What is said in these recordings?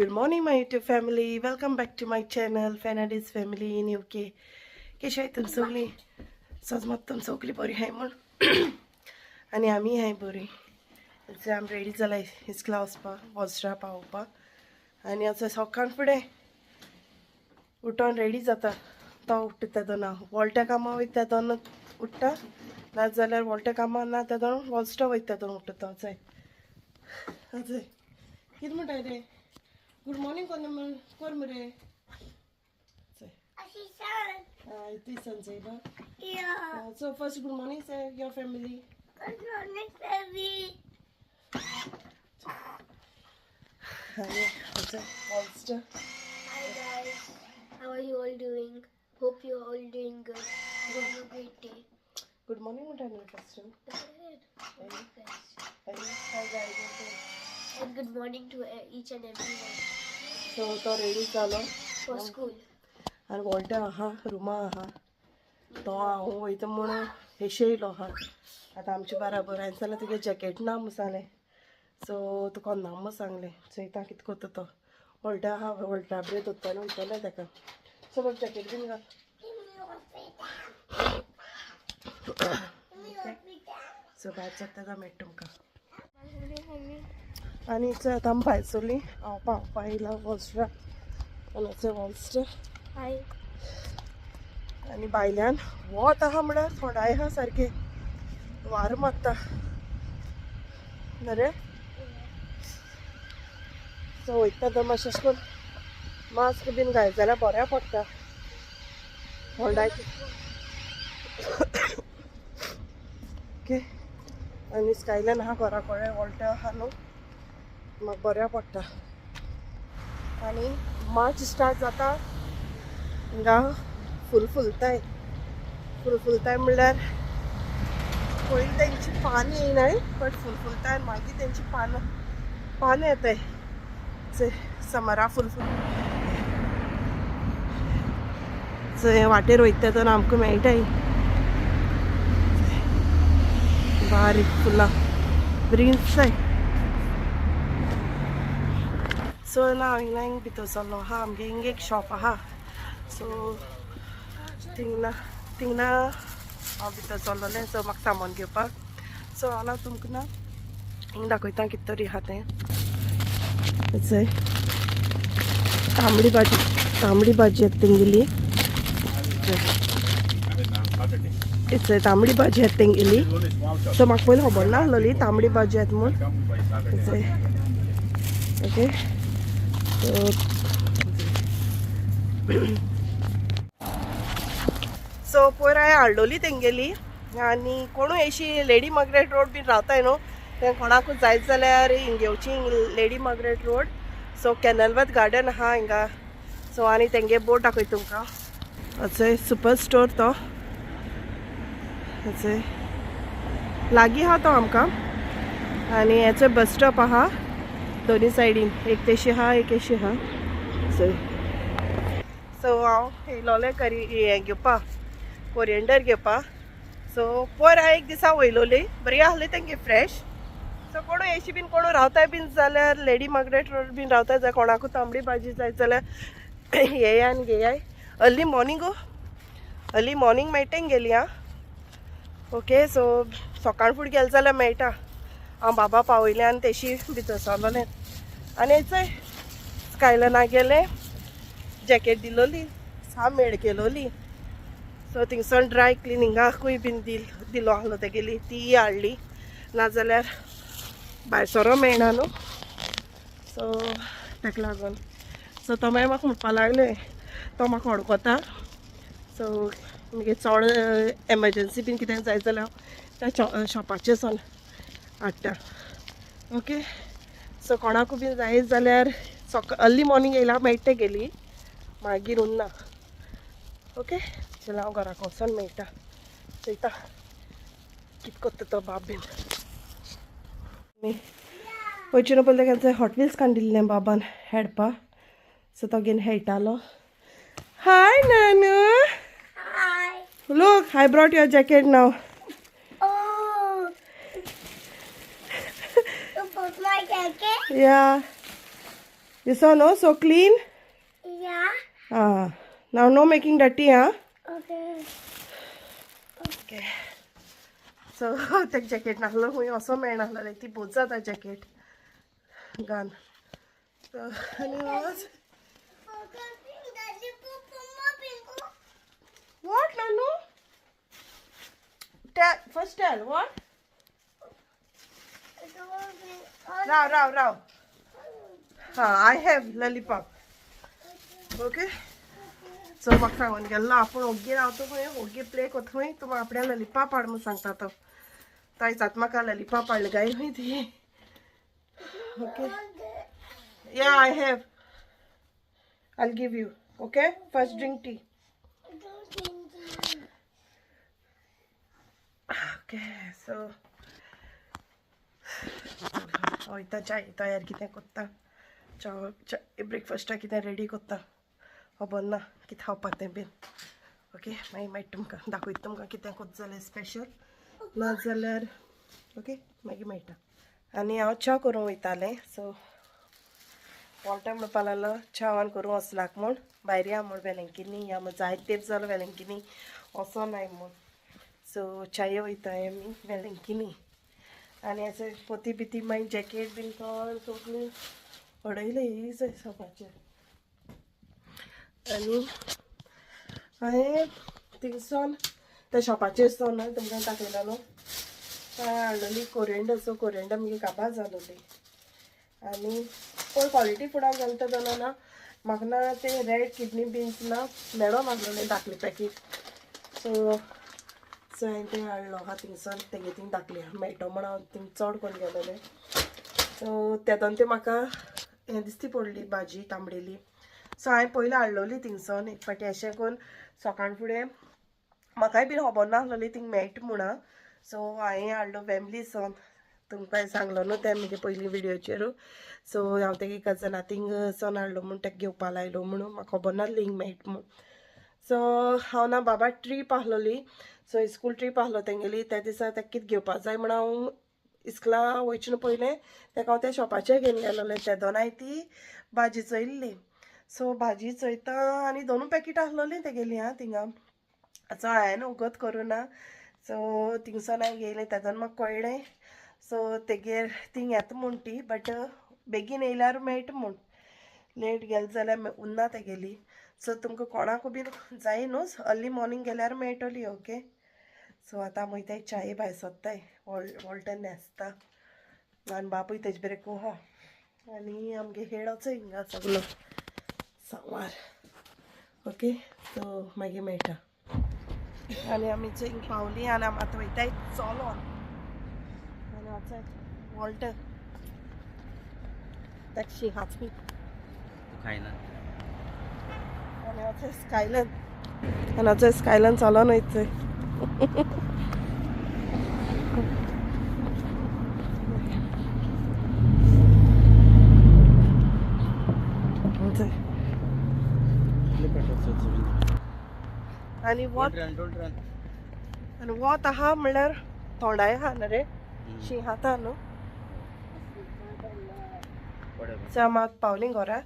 Good morning my YouTube family. Welcome back to my channel Fernandes family in UK. कशी आहाय तुम सगळीं? सजमत तुम सगळीं बरी आहाय म्हूण आनी आमी आहाय बरी. आमी रेडी जालाय इस्कुला वचपाक, वॉल्स्ट्रा पावोवपाक. आनी आतां सकाळ फुडें उठोन रेडी जाता. तो उठ्ठा तेदोना वॉल्ट्या कामां वयता तेदोना उठ्ठा, नाजाल्यार वॉल्ट्या कामां ना तेदोना वॉल्स्ट्रा वयता तेदोना उठ्ठा तो. चोय चोय कितें म्हणटाय रे? गुड मॉर्निंग कोन्न कोर मरे. It is Sanjay. Yeah. So first good morning sir, your family. Good morning, baby. Hi guys. How are you all doing? Hope you are all doing good. Have a great day. Good morning म्हणटा न्हू first. Hi Hi guys. And good morning to each and everyone. So तो ready जालो for school. आनी Walter आहा रुमा आहा, तो हांव वयता म्हूण हेशे येयलो आहा. आतां आमचे बराबर हांवें सांगलें तुगे जॅकेट ना म्हूण सांगलें. सो तुका ना म्हूण सांगलें. चोयता कितें करता तो. वॉल्टर आहा, वॉल्टरा बरें दोत्तलें म्हणटलें ताका. सो म्हाका जॅकेट बीन घाल. सो भायर सरता तेन्ना मेळटा तुमकां. आनी चोय आतां आमी भायर सरलीं. हांव पावपा येयला वॉल्स्ट्रा. आनी वॉल्स्ट्रा हाय. आनी भायल्यान वत आहा म्हळ्यार थोंडाय आहा सारकें, वारो मारता न्हय रे. सो वयता तर मातशें अशें करून मास्क बीन घायत जाल्यार बऱ्या पडटा थोंडाय. ओके. आनी स्कायल्यान आहा घरा कडेन वोल्टे आहा न्हू, म्हाका बऱ्या पडटा. आनी मार्च स्टार्ट जाता हिंगा फूल फुलताय. फूल फुलताय म्हणल्यार पयलीं तेंची पानां येयनाय, बट फूल फुलताय आनी मागीर तेंची पानां पानां येताय. समरा फूल फुल चोय वाटेर वयता तेन्ना आमकां मेळटाय बारीक फुलां बरीं दिसताय. सो ना हांव हिंगा हिंग भितर सरलो आहा. आमगे हिंग एक शॉप आहा. सो थिंगना थिंगना हांव भितर सरलोलें. सो म्हाका सामान घेवपाक. सो हांव ना तुमकां ना हिंग दाखयता कितें तरी आहा तें. चोय तांबडी भाजी, तांबडी भाजी येता तेंगेली. चोय तांबडी भाजी येता तेंगेली. सो म्हाका पयलीं खबर नासलोली तांबडी भाजी येता म्हूण. चोय ओके. सो पयर हांवें हाडलोली तेंगेली. आनी कोणूय अशी लेडी मार्गरेट रोड बीन रावताय न्हू, तें कोणाकूय जायत जाल्यार हिंग घेवची lady Margaret road. So Kenilworth garden आहा हिंगा. सो आनी तेंगे बोर्ड दाखयता तुमकां. अचय सुपर स्टोर तो अचय लागीं आहा तो आमकां. आनी हेचो बस स्टॉप आहा दोनी सायडीन, एक तेशी आहा एक एशी आहा. सो हांव येयलोलें करी हें घेवपा, कोरियंडर घेवपा. सो पयर हांवें एक दिसा वयलोली, बरी आहली तेंगे फ्रेश. सो कोणूय एशी बीन कोणू रावताय बीन जाल्यार लेडी मार्गरेट रोड बीन रावताय जाल्यार कोणाकूय तांबडी भाजी जाय जाल्यार येयाय आनी घेयाय. अर्ली मॉर्निंग, अर्ली मॉर्निंग मेळटा गेली आं. ओके. सो सकाळ फुडें गेले जाल्यार मेळटा. हांव बाबा पावयलें आनी तेशी भितर सरलोलें. आनी चोय स्कायलना गेलें, जॅकेट दिलोली, सा मेड केलोली. सो थिंगसून ड्राय क्लिनिंगाकूय बीन दिलो आहलो तेगेली, ती हाडली. नाजाल्यार भायर सोरो मेळना न्हू, सो ताका लागून. सो तो मागीर म्हाका म्हणपा लागलें, तो म्हाका वळखता. सो मागीर चड एमर्जन्सी बीन कितें जाय जाल्यार हांव त्या शॉपाचेर सोन हाडटा. ओके. सो कोणाकूय बीन जाय जाल्यार सकाळ अर्ली मॉर्निंग येयल्या मेळटा गेली, मागीर उरना. ओके. चल हांव घराक वचोन मेळटा. चोयता कितें करता तो बाब बीन. वयचे न्हू पयलीं ताका हॉट व्हील्स काडून दिल्लें बाबान खेळपा. सो तो घेवन खेळटालो. हाय नानू. Hi. Look, I brought your jacket now. Oh. You put my jacket? Yeah. This no so clean. Yeah. Ah, now no making dirty ah. Okay. Okay so तेका जॅकेट नासलो खंय असो मेळनासलें ती बोत जाता जॅकेट घान. सो आनी आज what Nanu first tell what. Rao Rao Rao. हां I have lollipop. Okay so म्हाका सांगून गेल्लो आपूण ओग्गी रावता खंय ओग्गी प्ले कोता खंय तूं म्हाका आपल्या लॉलीपॉप हाड म्हूण सांगता तो. तो आयज म्हाका लॉलीपॉप हाडले काय खंय ती. Okay yeah I have I give you. Okay first drink tea. Okay so वयता च्या तयार कितें कोत्ता च्या ब्रेकफास्टाक कितें रेडी कोत्ता खबर ना कितें खावपा तें बीन. ओके मागीर मागीर तुमकां दाखयता तुमकां कितें कोत्ता जाल्यार स्पेशल ना जाल्यार ओके मागीर मेळटा. आनी हांव च्या करूंक वयतालें. सो वॉल्टर म्हणपाक लागलो च्या करूं वचनाक म्हूण भायर या म्हूण वेलंकिनी या म्हूण जायते तेंप जालो वेलंकिनी वचोनाय म्हूण. सो च्याये वयताय आमी वेलंकिनी. आनी अशें पोती बिती मागीर जॅकेट बीन काड सगळें उडयलें ही सोपाचेर. आनी हांवें थिंगसोन त्या शॉपाचेर सोन तुमकां दाखयलो न्हू हांवें हाडलेली कोरियंडर. सो कोरियंडर मागीर काबार जालोली. आनी पळय क्वॉलिटी फुडान जालें तेन्ना ना म्हाका ना ते रेड किडनी बिन्स ना मेळो नासलेले धाकले पॅकेट. सो सो हांवें तें हाडलो आहा थिंगसोन तेगे थिंग धाकले मेळटो म्हण हांव थिंग चड करून गेलेलें. सो तेदोन तें म्हाका हें दिसती पडली भाजी तांबडेली. सो हांवें पयलीं हाडलोली थिंगसोन एक फावटी अशें करून सकाळ फुडें म्हाकाय बीन खबर नासलोली थिंग मेळटा म्हूण. सो हांवें हाडलो वेमलीसन तुमकां सांगलो न्हू तें म्हगे पयलीं विडियोचेर. सो हांव तेगे कजना थिंगसन हाडलो म्हूण तेका घेवपा लायलो म्हणून म्हाका खबर नासली हिंग मेळटा म्हूण. सो हांव ना बाबा ट्रीप आसलोली. सो स्कूल ट्रीप आसलो तेंगेली त्या दिसा तेका कितें घेवपा जाय म्हूण हांव इस्कुला वयचें न्हू पयलें तेका हांव त्या शॉपाचेर घेवन गेलोलें. तेदोन हांवें ती भाजी चोयल्ली. सो भाजी चोयता आनी दोनूय पॅकेट आसलोलीं तेगेलीं आं थिंगा. सो हांवें उगत करूं ना. सो थिंगसोन हांवें घेयलें तेदोन म्हाका कळ्ळें. सो तेगेर थिंग येता म्हूण ती बट बेगीन येयल्यार मेळटा म्हूण लेट गेले जाल्यार उन्ना तेगेली. सो तुमकां कोणाकू बीन जाय न्हू अर्ली मॉर्निंग गेल्यार मेळटली. ओके सो आतां वयताय च्याये भायर सोदताय वॉल्टन न्हेसता आनी बापूय तेजे बरें आहा. आनी आमगे हेड वचो हिंगा सगलो सांवार. ओके सो मागीर मेळटा. आनी आमी हिंग पावली आनी आमी आतां वयताय चलोन. आनी वचय वॉल्टर टॅक्सी हात खायना. आनी वचय स्कायलन आनी वचय स्कायलन चलोन वयतय. आनी वत आनी वत आहा म्हणल्यार थोंडाय आहा न्हू रे शीं खाता न्हू. सो आमी आतां पावलीं घरा.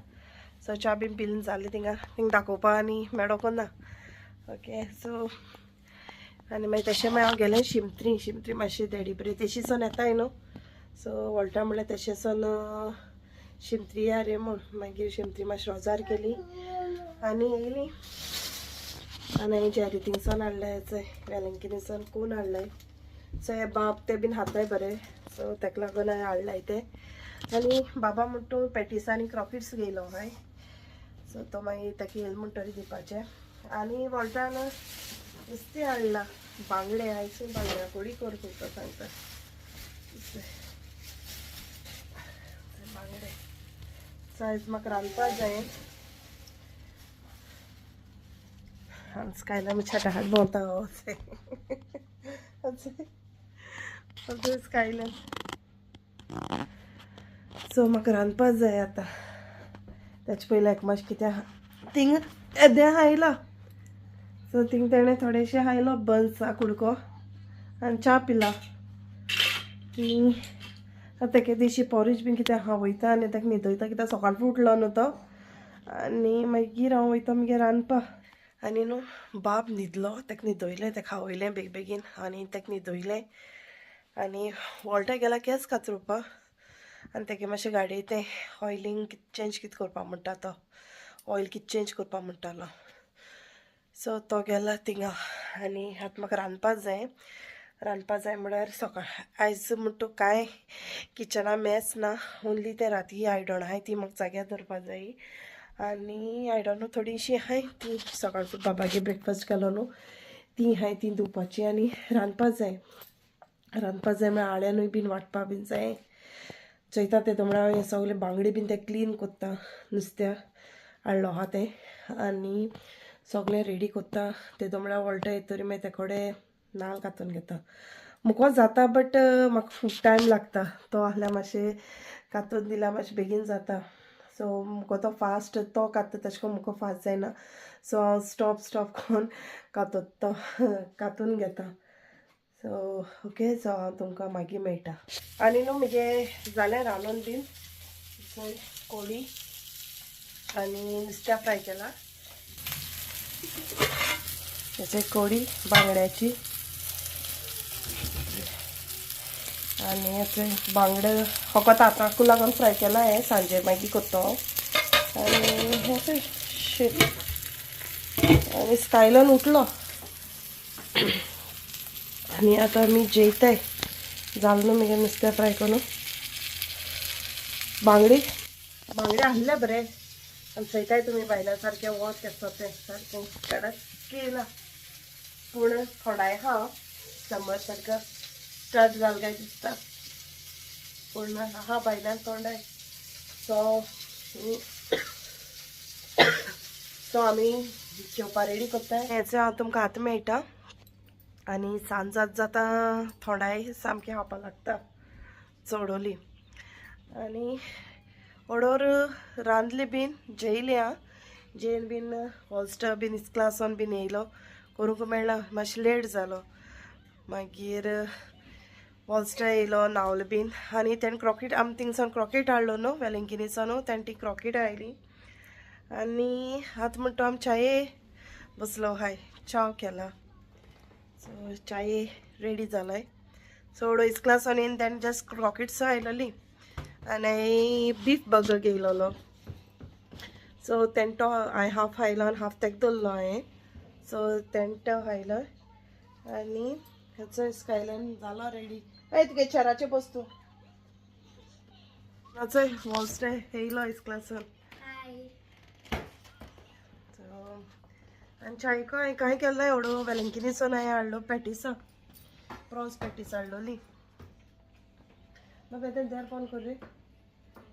सो च्या बीन पिवन जाली थिंगा थिंग दाखोवपा आनी मेळोंक ना. ओके सो आनी मागीर तशें मागीर हांव गेलें शिमत्री. शिमत्री मातशी डॅडी बरें तेशीसन येताय न्हू. सो वॉल्टा म्हणल्यार तेशेसन शिमत्री या रे म्हूण मागीर शिमत्री मातशी रोजार केली आनी येयली. आनी हांवें जेरी थिंगसन हाडलें वेलंकिनीसन कोण हाडलें. सो हे बाब ते बीन खाताय बरें. सो तेका लागून हांवें हाडलाय तें. आनी बाबा म्हणटा तूं पॅटीस आनी क्रॉकेट्स घेयलो हांवें. सो तो मागीर ताका येयलो म्हणटरी दिवपाचें. आनी वॉल्टान नुस्तें हाडलां बांगडे आयज बांगड्या कोडी कर तुमकां सांगता. बांगडे सो आयज म्हाका रांदपाक जाय. स्कायला छटाहाट भोंवता स्कायलन. सो म्हाका रांदपाक जाय आतां. तेचे पयलीं एक मातशें कितें आहा थिंग येदें आयलां. सो थिंग तेणें थोडेशें आयलो बन्सा कुडको आनी च्या पिला. आनी आतां तेगे दिशी पॉरीज बीन कितें आहा वयता आनी ताका न्हिदयता, कित्याक सकाळ उठलो न्हू तो. आनी मागीर हांव वयता मगे रांदपा. आनी न्हू बाब न्हिदलो, ताका न्हिदयलें, ताका खावयलें बेग बेगीन आनी ताका न्हिदयलें. आनी वॉल्टा गेला केंस कातरुपा आनी तेगे मातशें गाडये तें ऑयलींग चेंज कितें करपा म्हणटा तो, ऑयल कितें चेंज करपा म्हणटालो. सो तो गेला थिंगा. आनी आतां म्हाका रांदपा जाय. रांदपा जाय म्हळ्यार सकाळ आयज म्हणटा कांय किचना मेस ना, ओन्ली तें राती आयदणां आहाय ती म्हाका जाग्यार दवरपा जाय. आनी आयदणां थोडीशीं आहाय ती सकाळ फुडें बाबागे ब्रेकफास्ट केलो न्हू ती आहाय ती धुवपाची. आनी रांदपा जाय, रांदपा जाय म्हळ्यार आळ्यानूय बीन वांटपा बीन जाय. चोयता तें म्हळ्यार हें सगळें बांगडे बीन तें क्लीन कोत्ता, नुस्त्या हाडलो आहा तें आनी सगळें रेडी कोत्ता. तें म्हळ्यार वळटा येतरी मागीर ते कडेन नाल कातून घेता. मुको जाता बट म्हाका खूब टायम लागता. तो आहल्यार मातशें कातून दिल्यार मातशें बेगीन जाता. सो मुको तो फास्ट तो कात्ता तशें करून मुको फास्ट जायना. सो हांव स्टॉप स्टॉप करून कातोता, कातून घेता. सो ओके, सो हांव तुमकां मागीर मेळटा. आनी न्हू म्हजें जालें रांदून बीन. कोळी आनी नुस्त्या फ्राय केला. तेचे कोडी बांगड्याची आनी अशें बांगडे फकत आतांकू लागून फ्राय केला हें, सांजे मागीर कोत्तो हांव. आनी अशें शीत. आनी स्कायलन उठलो आनी आतां आमी जेयताय. जालें न्हू मगे नुस्तें फ्राय करून. बांगडे बांगडे आहले बरें. आनी चोयताय तुमी भायल्या सारकें वत केसो तें सारकें कडक केला, पूण थोडाय आहा समर सारको स्टार्ट जाल काय दिसता, पूण आहा भायल्यान तोंडाय. सो सो आमी जेवपा रेडी करताय. हेचो हांव तुमकां आतां मेळटा. आनी सांज जात जाता थोंडाय सामकें खावपाक लागता चडोली. आनी ओडोर रांदले बीन जेयले आं, जेवन बीन हॉस्टर बीन इस्कलासान बीन येयलो करूंक मेळ्ळा, मातशें लेट जालो. मागीर वॉल्स्टर येयलो न्हांवलो बीन आनी तेणें क्रॉकेट आमी थिंगसान क्रॉकेट हाडलो न्हू वेलंकिनीसान, तेणें ती क्रॉकेट आयली. आनी आतां म्हणटा आमी चाये बसलो हाय, चाव केला. सो चाये रेडी जालाय. सो इस्कलासान येवन तेणें जस्ट क्रॉकेट्स आयलोली आनी बीफ बर्गर घेयलोलो. सो तेणें तो हांवें हाफ खायलो आनी हाफ तेका दवरलो हांवें. सो तेणें तो खायलो आनी हेचो स्कायलन जालो रेडी. ए तुगे चेराचेर बस तूं. चोय वॉल्स्टे येयलो इस्कलासान. Hi. सो आनी चायको हांवें कांय केल्लो एवढो वेलंकिनीचो हांवें हाडलो पॅटीसां, प्रॉन्स पॅटीस हाडलोली. बाबा तें दार फोन कर रे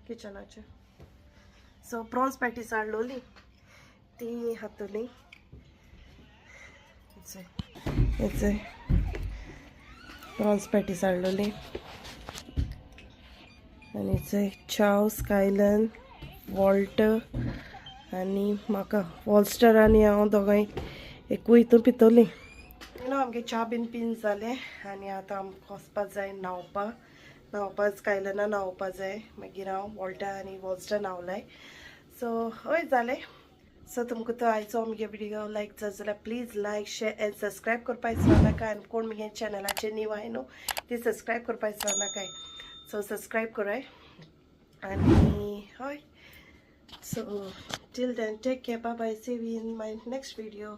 किचनाचें. सो प्रॉन्स पॅटीस हाडलोली ती खातली. हेचे प्रॉन्स पॅटीस हाडलोली. आनी चोय चाव स्कायलन वॉल्ट आनी म्हाका वॉलस्टर आनी हांव दोगांय एकूय हितून पितोली. न्हू आमगे च्या बीन पिन जालें आनी आतां आमकां वचपा जाय न्हांवपा. न्हांवपा स्कायलना न्हांवपा जाय. मागीर हांव वॉल्टा आनी वॉलस्टर न्हांवलाय. सो हय जालें. सो तुमकां तो आयचो आमगे विडियो लायक जात जाल्यार please like share and subscribe करपा विसरो नाका. आनी कोण मुगे चॅनलाचेर नीव आहाय न्हू ती सबस्क्रायब करपा विसरो नाकाय. सो सबस्क्रायब कराय. आनी हय, so till then take care, bye bye, see you in my next video.